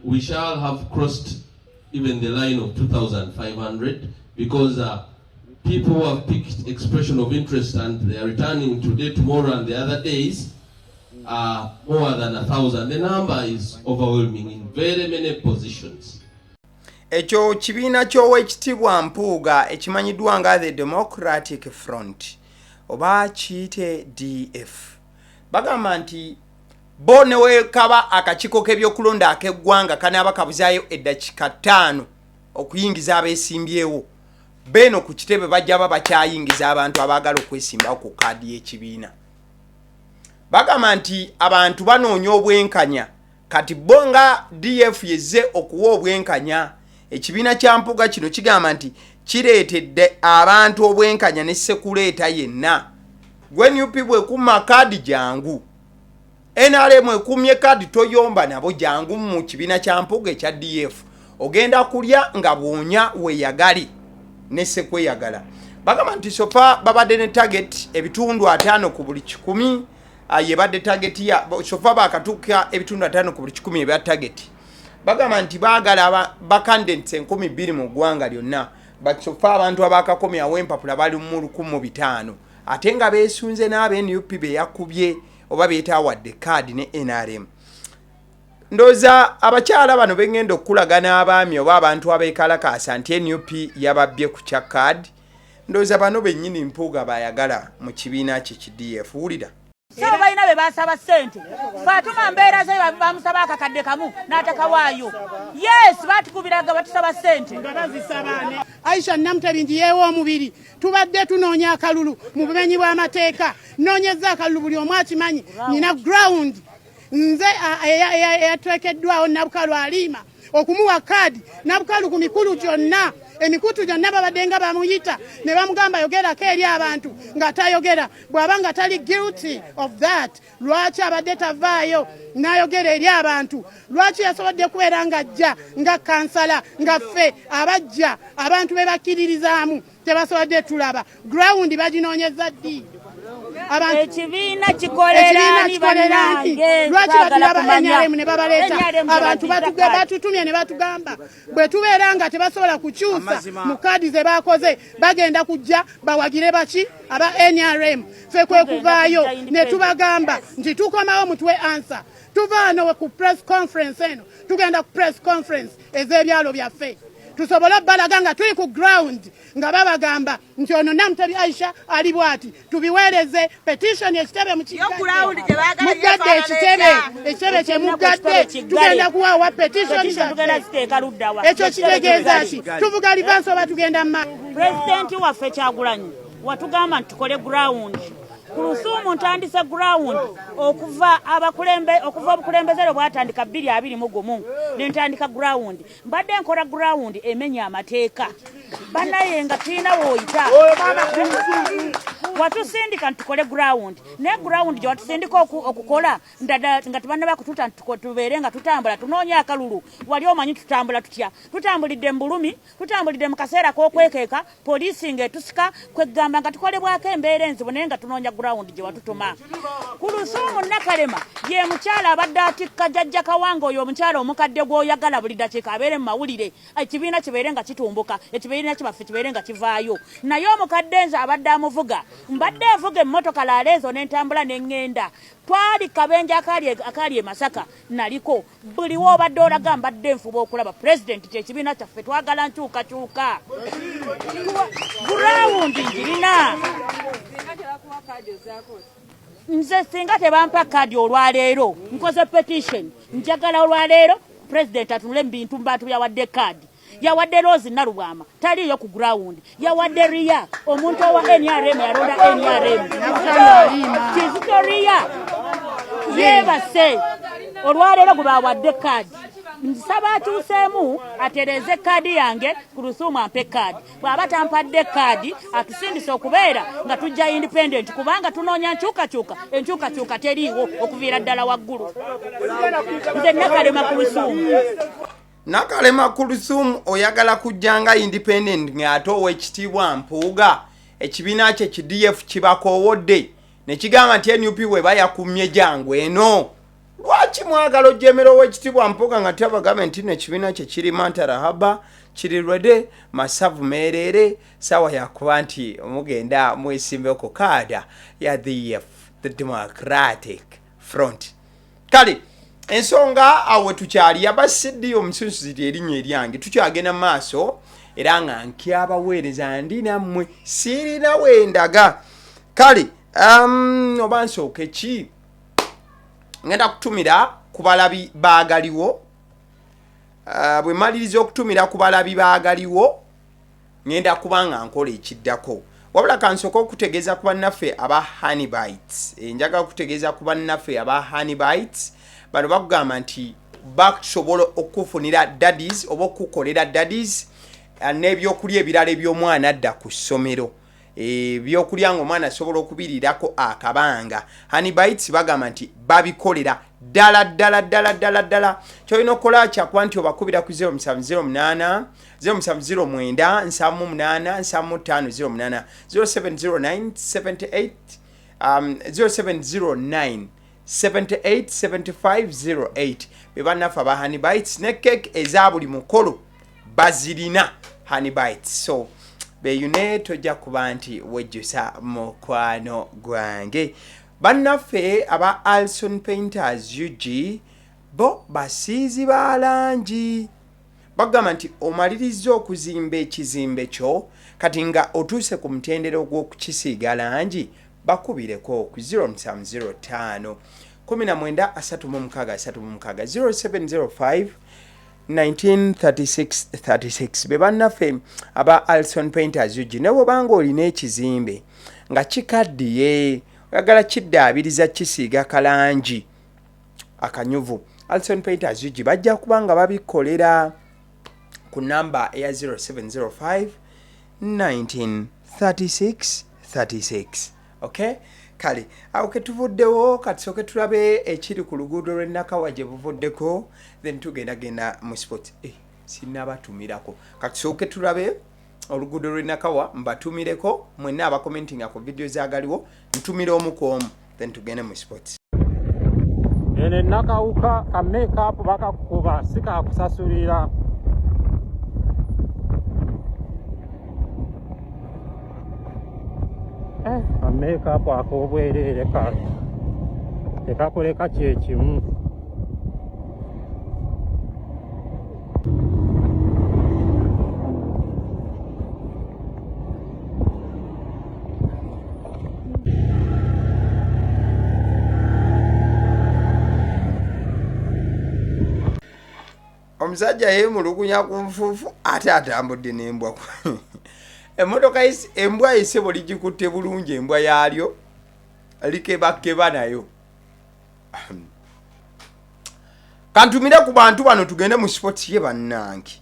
we shall have crossed even the line of 2,500 because people who have picked expression of interest and they are returning today, tomorrow, and the other days are more than 1,000. The number is overwhelming in very many positions. Ekyo kibiina ky'Owekitiibwa Mpuuga ekimanyiddwa nga the Democratic Front, oba kiyite DF. Bagamba nti bo newekaba akakiiko k'ebyokulonda ak'eggwanga kanaaba kabuzaayo eddakiika 5 okuyingiza abeesimbyewo, beeno ku kitebe bajja ba bakyayingiza abantu abaagala okwesimbawo ku kaadi y'ekibiina. Bagamba nti abantu banoonya obwenkanya, kati bo nga DF yezze okuwa obwenkanya. Ekibiina kya Mpuuga kino kigamba nti kireetedde abantu obwenkanya ne sekuleeta yenna. Gwe NUP bwekuma kaadi, jangu. NRM ekumye kaadi, toyomba nabo, jangu mu kibiina kya Mpuuga ekya DF. Ogenda kulya nga bwonya, weeyagale ne sekweyagala. Bagamba nti so far babadde ne target 50 ku buli 100. Yebadde target ya so far, bakatuuka 50 ku buli 100 ebya target. Bagamba nti baagala bacandidates 2000 mu ggwanga lyonna, but so far abantu abakakomyawo empapula bali mu 1500, ate nga beesunze n'aba NUP beyakubye oba beetaawadde kaadi ne NRM. Ndowooza abakyala bano bengenda okukulaga n'abaami oba abantu abeekalakaasa nti NUP yababbye ku kya kaadi, ndowooza bano bennyini Mpuuga bayagala mu kibiina kye ki DF. Wulira. Sabo balina be basaba ssente. Fatuma mbeera ze bamusaba akakadde kamu n'atakawaayo. Yes, batukubiraga batusaba ssente. Aisha Namutebi njiyeewo omubiri. Tubadde tunoonya akalulu mu bumenyi bw'amateeka. Noonyeza akalulu, buli omu akimanyi, nina ground. Nze eyateekeddwawo Nabukalu Aliima okumuwa kaadi. Nabukalu ku mikulu gyonna, emikutu gyonna babadde nga bamuyita ne bamugamba yogerako eri abantu, nga tayogera. Bw'aba nga tali guilty of that, lwaki abadde tavaayo n'ayogera eri abantu? Lwaki yasobodde kubeera ng'ajja nga kansala, nga ffe abajja abantu be bakkiririzaamu tebasobodde? Tulaba ground baginoonyeza ddi? Ekibiina kikoleraani? Bannange, Lwaki twagala batulaba kumanya. NRM ne babaleeta? NRM Abantu tebatuza kaadi. batutumye ne batugamba bwe tubeera nga tebasobola kukyusa mu kaadi ze bakoze, bagenda kujja bawagire baki aba NRM. Ffe kwe kuvaayo ne tubagamba nti tukomawo mutuwe answer. Tuva wano ku press conference eno, tugenda ku press conference ez'ebyalo byaffe, tusobole obbalaga nga tuli ku ground nga babagamba nti ono Namutebi Aisha ali bwati. Tubiweereze petition, ekitebe ground gye baagala muggadde yeefaanana ekitebe etya? Ekitebe kyemugadde, tugenda kuwaawa petition Petition tugenda zaffe. ziteeka luddawa? Ekyo kitegeeza ki? Tuvuga reverse oba tugenda mu maaso? Pulezidenti waffe Kyagulanyi watugamba nti tukole ground ku Lusuumu. Ntandise ground okuva abakulembe, okuva obukulembeze lwe bwatandika 2021 nentandika ground. Mbadde nkola ground emenya amateeka, bannaye nga tulina wooyita. Watusindika nti tukole ground, naye ground gye watusindika okukola ndada nga tebannaba kututa nti tubeere nga tutambula tunoonya akalulu. Wali omanyi tutambula tutya? Tutambulidde mu bulumi, tutambulidde mu kaseera k'okwekeeka, poliisi ng'etusika, kwegamba nga tukolebwako embeera enzibu, naye nga tunoonya ground gye watutuma. Ku Lusuumu Nakalema ye mukyala abadde atikka jjajja Kawanga, oyo omukyala omukadde gw'oyagala buli dakiika abeere mu mawulire, ekibiina kibeere nga kitumbuka, ekibiina kibaffe kibeere nga kivaayo. Naye omukadde nze abadde amuvuga, mbadde nvuga emmotoka laala ezo n'entambula n'eŋŋenda. Twali kabenje akaali e Masaka, naliko buli woobadde olaga mbadde nfuba okulaba pulezidenti. Kyekibiina kyaffe twagala nkyukakyuka, ground njirina nze. Singa tebampa kaadi olwaleero, nkoze petition. Njagala olwaleero pulezidenti atunule mu bintu mu bantu byawadde kaadi. Yawadde Rose Nalubwama, taliiyo ku ground. Yawadde Riya, omuntu owa NRM, yalonda NRM. Kizito Gloria yeebase olwaleero gwe bawadde kaadi. Nsaba akyuseemu atereeze kaadi yange ku Lusuumu, ampe kaadi. Bw'aba tampadde kaadi, atusindise okubeera nga tujja independent, kubanga tunoonya nkyukakyuka, enkyukakyuka teriiwo okuviira ddala waggulu. Nze Nakalema ku Lusuumu. Nakalema ku Lusuumu, oyagala kujja nga independent ng'ate Owekitiibwa Mpuuga ekibiina kye ki DF kibakoowodde ne kigamba nti NUP bweba yakumye jangu eno. Lwaki mwagala ojemera Owekitiibwa Mpuuga nga tyabagambe nti nekibiina kye kiri mantarahaba, kiri ready, masavu meereere, saawa yakuba nti mugenda mwesimbeko kaada ya DF, the Democratic Front. Kale ensonga awo tukyali yaba cd omusunsuzi erinnya eryange, tukyagenda mu maaso era nga nkyabaweereza, ndi nammwe, sirina wendaga. Kale oba nsooke ki, ngenda kutumira ku balabi baagaliwo. Bwe maliriza okutumira ku balabi baagaliwo, ngenda kuba nga nkola ekiddako. Wabula kansooka okutegeeza ku bannaffe aba Honeybites. Njagala okutegeeza ku bannaffe aba Honeybites. Bano bakugamba nti basobola okufunira daddies oba okukolera daddies n'ebyokulya ebirala eby'omwana adda ku ssomero, ebyokulya nga omwana asobola okubirirako akabanga. Honeybites bagamba nti babikolera ddala ddala ddala ddala ddala. Kyolina okukola kyakuba nti obakubira ku 0708 0709 78 75 08, 0709 78 0709 78 75 08. Be bannaffe aba Honeybites, ne cake eza buli mukolo bazirina Honeybites. So beyune, tojja kuba nti wejjusa mukwano gwange. Bannaffe aba Alson Painters UG, bo basiizi ba langi. Bagamba nti omaliriza okuzimba ekizimbe kyo, kati nga otuuse ku mutendera ogw'okukisiiga langi, bakubireko ku 0705 19 36 36, 0705 193636. Be bannaffe aba Alson Painters UG. Ne bwobanga olina ekizimbe nga kikaddiye, oyagala kiddaabiriza, kisiiga kalangi akanyuvu, Alson Painters UG bajja kuba nga babikolera ku namba eya 0705 1936 36. Okay, kale awo ketuvuddewo. Katusooke tulabe ekiri ku luguudo lw'e Nakawa gye buvuddeko, then tugendagenda mu sports. Sinabatumirako. Katusooke tulabe oluguudo lw'e Nakawa, mbatumireko mwenna abakomentinga ku vidiyo zagaliwo. Ntumira omu ku omu, then tugende mu sports. Eno enakawuka ka makeup bakakuba, si kakusasulira. Ka makeup ak'obwereere kano tekakoleka kyekimu. Omusajja yeemulugunya ku nfuufu, ate atambudde n'embwa. Emmotoka embwa yesebo ligikutte bulungi, embwa yaalyo likebakeba nayo. Kantumire ku bantu bano, tugende mu sports ye bannange,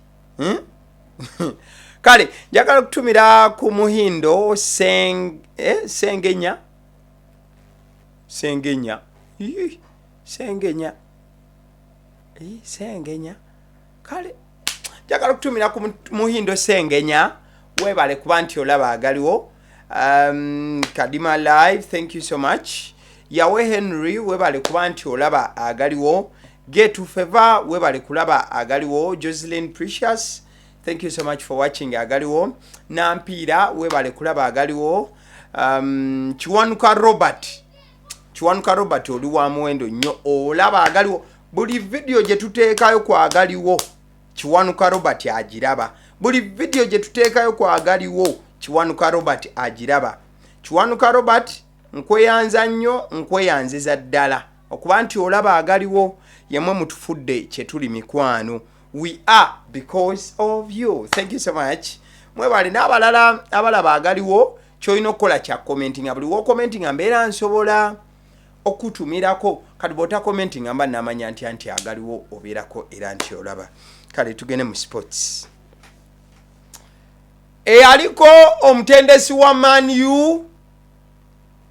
Kale njagala okutumira ku Muhindo Sengenya, Sengenya, Sengenya, Sengenya. Kale njagala okutumira ku Muhindo Sengenya, webale kuba nti olaba agaliwo. Kadima Live, thank you so much. Yawe Henry, webale kuba nti olaba agaliwo. Getu Favor, webale kulaba agaliwo. Jocelyn Precious, thank you so much for watching agaliwo. Nampiira, webale kulaba agaliwo. Kiwanuka Robert, Kiwanuka Robert, oli wa muwendo nnyo, olaba agaliwo. Buli vidiyo gye tuteekayo ku agaliwo, Kiwanuka Robert agiraba. Buli vidiyo gye tuteekayo ku agaliwo, Kiwanuka Robert agiraba. Kiwanuka Robert, nkweyanza nnyo, nkweyanziza ddala okuba nti olaba agaliwo. Yemwe mutufudde kyetuli, mikwano. We are because of you. Thank you so much, mwebale. N'abalala abalaba agaliwo, kyolina okukola kya commentinga. Buli wokommentinga mbeera nsobola Okutumirako kati bw'otakomentinga mba namanya ntya nti agaliwo obeerako era nti olaba. Kale tugende mu sports. Eyaliko omutendesi wa Man U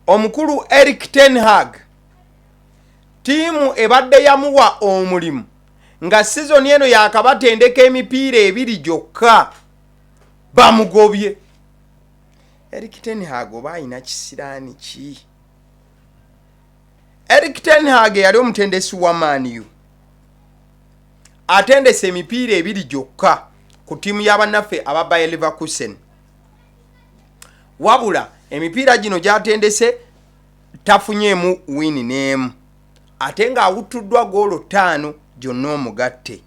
omukulu Eric ten Hag, ttiimu ebadde yamuwa omulimu nga sizoni eno yakabatendeka emipiira ebiri gyokka, bamugobye. Eric ten Hag oba alina kisiraani ki? Eric ten Hag yali omutendesi wa Man U, atendese emipiira ebiri gyokka ku ttiimu y'abannaffe aba Bayer Leverkusen, wabula emipiira gino gyatendese tafunyeemu win n'emu, ate ng'awuttuddwa goolo 5 gyonna omugatte.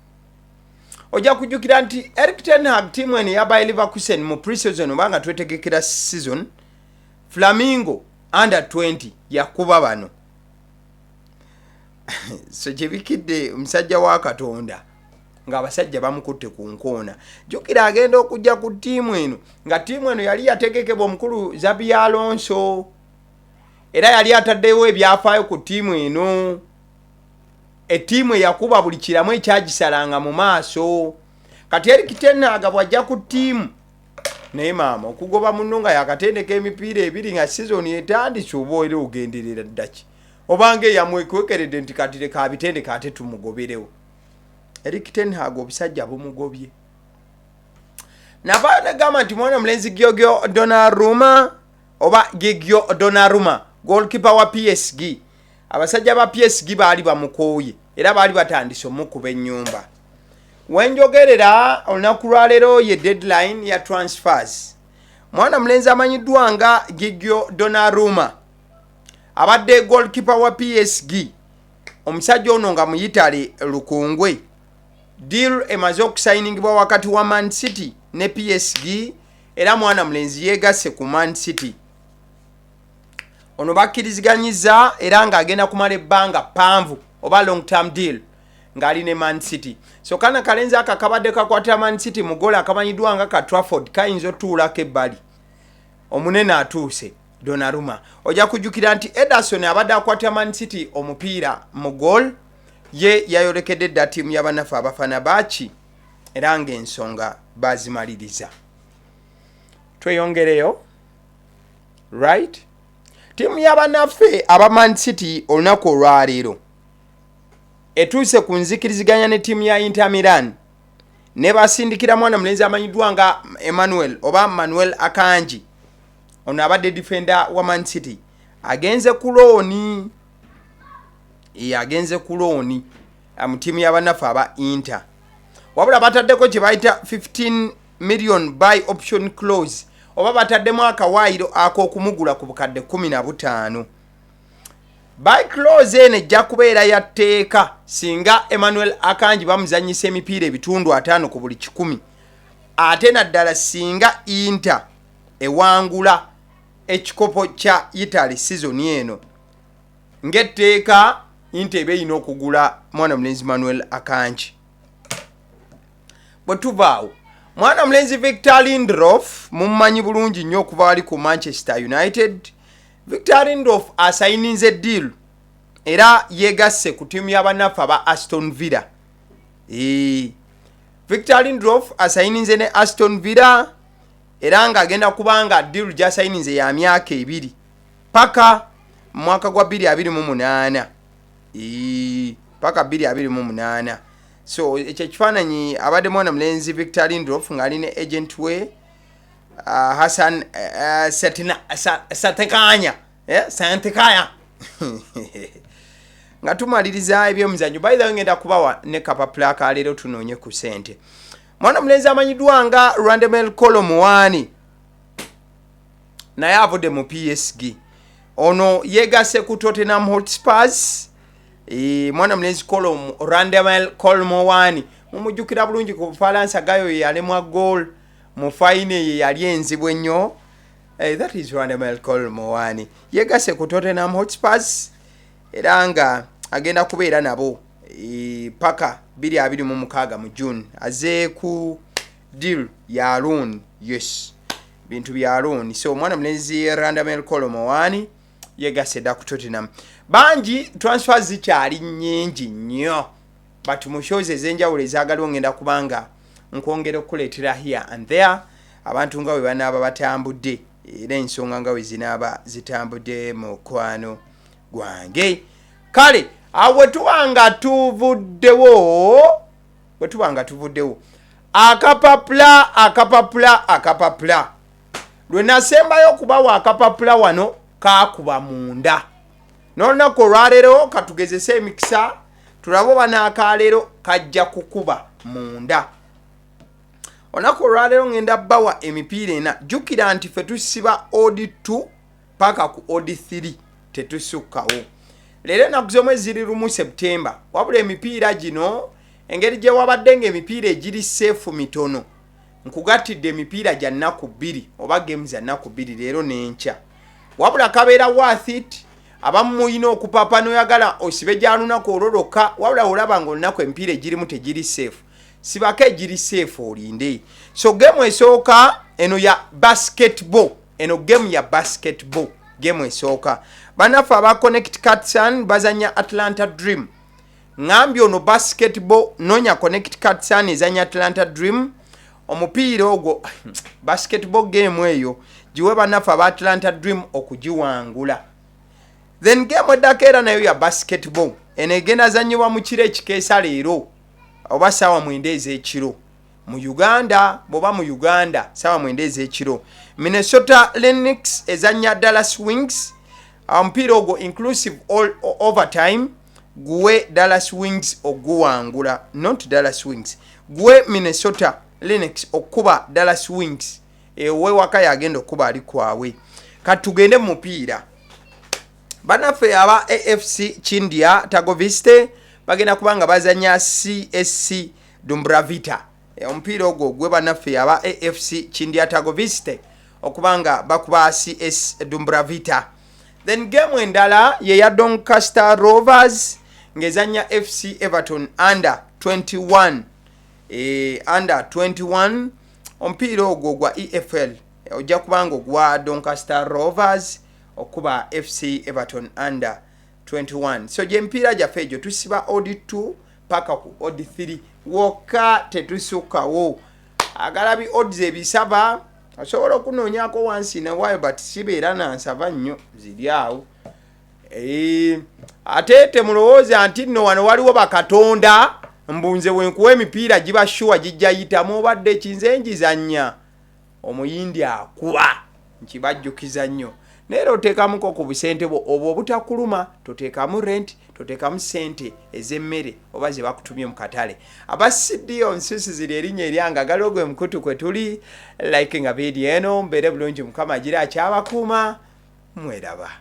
Ojja kujjukira nti Eric ten Hag, ttiimu eno eya Bayer Leverkusen, mu pre-season oba nga twetegekera season, Flamingo under 20 yakuba bano. So kyebikidde omusajja wa Katonda ng'abasajja bamukutte ku nkoona. Jjukira agenda okujja ku ttiimu eno nga ttiimu eno yali yategekebwa omukulu Xabi Alonso, era yali ataddewo ebyafaayo ku ttiimu eno, ettiimu eyakuba buli kiramu ekyagisalanga mu maaso. Kati Eric ten Hag bw'ajja ku ttiimu, naye maama, okugoba munno nga yakatendeka emipiira ebiri nga sizoni etandise, oba era ogenderera ddaki obanga eyamwekwekeredde nti kati leka abitendeka ate tumugoberewo. Eric ten Hag obusajja bumugobye. Navaayo negamba nti mwana mulenzi Giorgio Donnarumma oba Gigio Donnarumma, goalkeeper wa PSG, abasajja ba PSG baali bamukooye era baali batandise omukuba ennyumba. Wenjogerera olunaku lwaleero ye deadline ya transfers. Mwana mulenzi amanyiddwa nga Gigio Donnarumma abadde goalkeeper wa PSG, omusajja ono nga muyitale lukungwe, deal emaze okusayiningibwa wakati wa Man City ne PSG, era mwana mulenzi yeegasse ku Man City. Ono bakkiriziganyiza era ng'agenda kumala ebbanga ppanvu oba long term deal ng'ali ne Man City. So kana kalenzi aka kabadde kakwatira Man City mu goal akamanyiddwa nga ka Trafford kayinza otuulako ebbali, omunene atuuse Donnarumma. Ojja kujjukira nti Ederson abadde akwatira Man City omupiira mu goal, ye yayolekedde dda ttiimu y'abannaffe abafana baaki era ng'ensonga bazimaliriza. Tweyongereyo, right? Ttiimu y'abannaffe aba Man City olunaku olwaleero etuuse ku nzikiriziganya ne ttiimu ya Inter Milan ne basindikira mwana mulenzi amanyiddwa nga Emmanuel oba Manuel Akanji. Ono abadde defender wa Man City, agenze ku loan, agenze ku loan mu ttiimu y'abannaffe aba Inter, wabula bataddeko kye bayita 15 million buy option clause, oba bataddemu akawaayiro ak'okumugula ku bukadde 15. Buy clause eno ejja kubeera ya tteeka singa Emmanuel Akanji bamuzanyisa emipiira 50%, ate naddala singa Inter ewangula ekikopo kya Italy sizoni eno. Ng'etteeka, Inter eba erina okugula mwana mulenzi Manuel Akanji. Bwe tuvaawo, mwana mulenzi Victor Lindelof mumumanyi bulungi nnyo okuva wali ku Manchester United. Victor Lindelof asayininze deal era yegasse ku ttiimu y'abannaffe aba Aston Villa. Victor Lindelof asayininze ne Aston Villa era ng'agenda kubanga deal gy'asayininze ya myaka 2 paka mwaka gwa 2028, paka 2028. So ekyo ekifaananyi abadde mwana mulenzi Victor Lindelof ng'ali ne agent we Hassan Satekanya, Santekaya. Nga tumaliriza ebyomuzannyo, by the way, ngenda kubawa ne kapapula akaleero tunoonye ku ssente. Mwana mulenzi amanyiddwa nga Randamel Kolo Muani naye avudde mu PSG, ono yegasse ku Tottenham Hotspurs. Mwana mulenzi Randamel Kolo Muani mumujjukira bulungi ku Bufalansa, gayo ye yalemwa goal mu final ye yali enzibu ennyo. That is Randamel Kolo Muani, yegasse ku Tottenham Hotspurs era nga agenda kubeera nabo paka 2026 mu June. Aze ku deal ya loan, yes, bintu bya loan. So omwana mulenzi Randamel Kolo Muani Yegasse dda ku Tottenham. Bangi transfer zikyali nnyingi nnyo, but mu shows ez'enjawulo ezaagaliwo ngenda kubanga nkwongera okukuleetera here and there abantu nga bwe banaaba batambudde era ensonga nga bwe zinaaba zitambudde, mukwano gwange. Kale awo bwe tuba nga tuvuddewo, bwe tuba nga tuvuddewo, akapapula, akapapula, akapapula lwe nasembayo okubawa, akapapula wano kakuba munda. N'olunaku olwaleero katugezese emikisa tulabe oba n'akaleero kajja kukuba munda. Olunaku olwaleero ngenda bawa emipiira ena. Jjukira nti fe tusiba odd 2 paka ku odd 3, tetusukkawo. Leero ennaku z'omwezi ziri 1 Septemba, wabula emipiira gino engeri gye wabadde ng'emipiira egiri safe mitono, nkugattidde emipiira gya nnaku 2 oba games za nnaku 2, leero n'enkya. Wabula kabeera worth it. Abamu muyina okupapa noyagala osibe gya lunaku olwo lwokka, wabula olaba nga olunaku emipiira egirimu tegiri safe, sibako egiri safe olinde. So game esooka eno ya basketball, eno game ya basketball. Game esooka, bannaffe aba Connecticut Sun bazanya Atlanta Dream. Ŋambye ono basketball, nonya Connecticut Sun ezanya Atlanta Dream. Omupiira ogwo basketball game eyo giwe bannaffe aba Atlanta Dream okugiwangula. Then game eddako era nayo ya basketball, eno egenda zanyibwa mu kiro ekikeesa leero oba saawa 9 ez'ekiro mu Uganda. Bwoba mu Uganda, saawa 9 ez'ekiro, Minnesota Lynx ezanya Dallas Wings. Omupiira ogwo inclusive all overtime guwe Dallas Wings oguwangula, not Dallas Wings, guwe Minnesota Lynx okuba Dallas Wings. Ewe waka yagenda okuba ali kwawe. Kati tugende mu mupiira. Bannaffe aba AFC Chindia Targoviste bagenda kuba nga bazanya CSC Dumbravita. Omupiira ogwo gwe bannaffe aba AFC Chindia Targoviste okuba nga bakuba CS Dumbravita. Then game endala ye ya Doncaster Rovers ng'ezanya FC Everton under 21, under 21. Omupiira ogwo gwa EFL, ojja kubanga ogwa Doncaster Rovers okuba FC Everton under 21. So gyemipiira gyaffe egyo, tusiba odd 2 paka ku odd 3 wokka, tetusukkawo. Agalabi odds ebisaba osobola okunoonyako wansi newaayo, but sibeera nansaba nnyo, ziri awo. Ate temulowooza nti nno wano waliwo bakatonda mbunze wenkuwa emipiira giba sure gijja yitamu. Obadde kinze njizannya omuyindi akuba, nkibajjukiza nnyo. Naye era oteekamuko ku busente bwo obwo obutakuluma, toteekamu rent, toteekamu sente ez'emmere oba ze bakutumye mu katale. Aba cdo nsusu ziri erinnya eryanga galiwo gwe mukutu kwe tuli like nga vidiyo eno. Mbeere bulungi, Mukama agira akyabakuuma, mweraba.